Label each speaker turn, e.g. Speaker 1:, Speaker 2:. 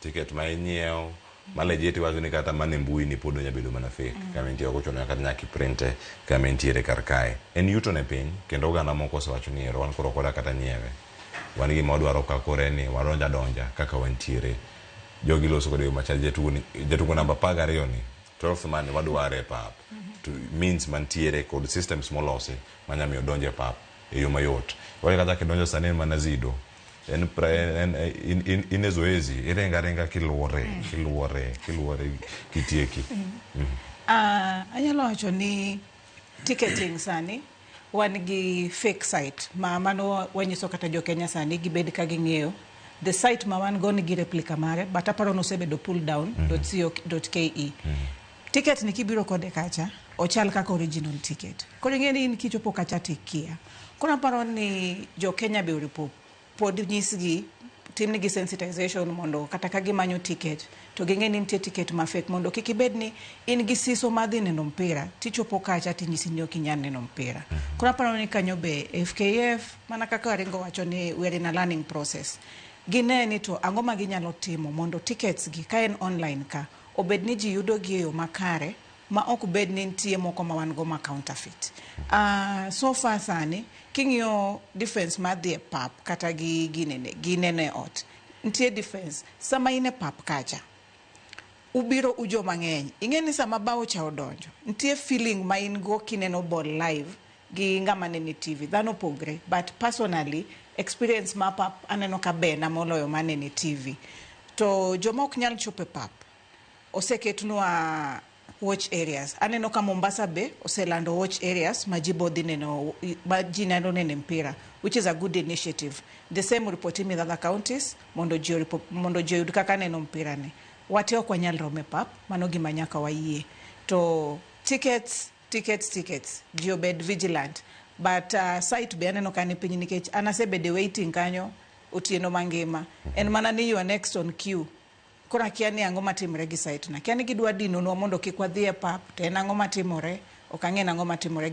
Speaker 1: Ticket ma inyiewo ma legit, iwacho ni kata mana e mbui ni pod onya bedo mana fake. Kama entie ok ochuno kata nyaka iprinte kama entiere kar kae. En yuto ne piny kendo oganda moko osewacho ni ero wan koro ok wadwa kata nyiewe. Wan gima wadwaro ka koro en ni wadonjo adonja kaka wantiere. Jogi loso kode yo machal jatugo ni jatugo namba 12 ni 12th man ni wadware e pap. To means mantiere kod systems molosi manya miyo odonjo e pap e yo mayot. Iwacho kata kidonjo sani en mana Zido. En en, in, in, in e zoezi iringa ringa kiluore kiluore kiluore kitieki.
Speaker 2: Anyalo wacho ni ticketing sani wan gi fake site ma mano wanyiso kata jo Kenya sani gibed ka ging'eyo the site ma wan go nigi replica mare, but aparo ni osebedo pull down .co.ke. Ticket ni kibiro kode kacha ochal kaka original ticket, koro ing'e ni in kichopo kacha tikia. Koro aparo ni jo Kenya be oripo pod nyisgi, timnigi sensitization mondo kata ka gimanyo ticket to ging'e ni nitie ticket ma fake, mondo kik ibed ni in gi siso mar dhi neno mpira tichopo kacha tinyisi ni ok inyal neno mpira. Koro aparo ni kanyo be FKF, mana kaka Aringo wacho ni we are in a learning process, gine ni to ang'o ma ginyalo timo mondo tickets gi ka en online ka obed ni ji yudo gi e yo makare ma ok bed ni nitie moko ma wan go ma counterfeit. So far sani king'iyo difference mar dhi e pap kata gi ginene gi neno e ot, nitie difference. Sama in e pap kacha ubiro ujo mang'eny, ing'e ni sama bao cha odonjo nitie feeling ma in go kineno ball live gi ng'ama nene TV dhano opogre, but personally experience ma pap aneno ka berna moloyo manene TV. To joma ok nyal chopo e pap, oseketnwa watch areas. Aneno ka Mombasa be oselando watch areas ma ji bodhi neno, ma ji nyalo neno mpira, which is a good initiative. The same report in other counties mondo ji oyud kaka neno mpira ni. Wate ok wanyal romo e pap, mano gima nyaka wayie. To tickets, tickets, tickets, ji obed vigilant. But site be aneno ka ni piny nikech an asebedo e waiting kanyo otieno mangima. En mana ni you are next on queue. Koro akia ni ang'o matimore gi site na. Akia ni gidwa dinonwa mondo kik wadhi e pap, to en ang'o matimore, ok ang'e nang'o matimore gi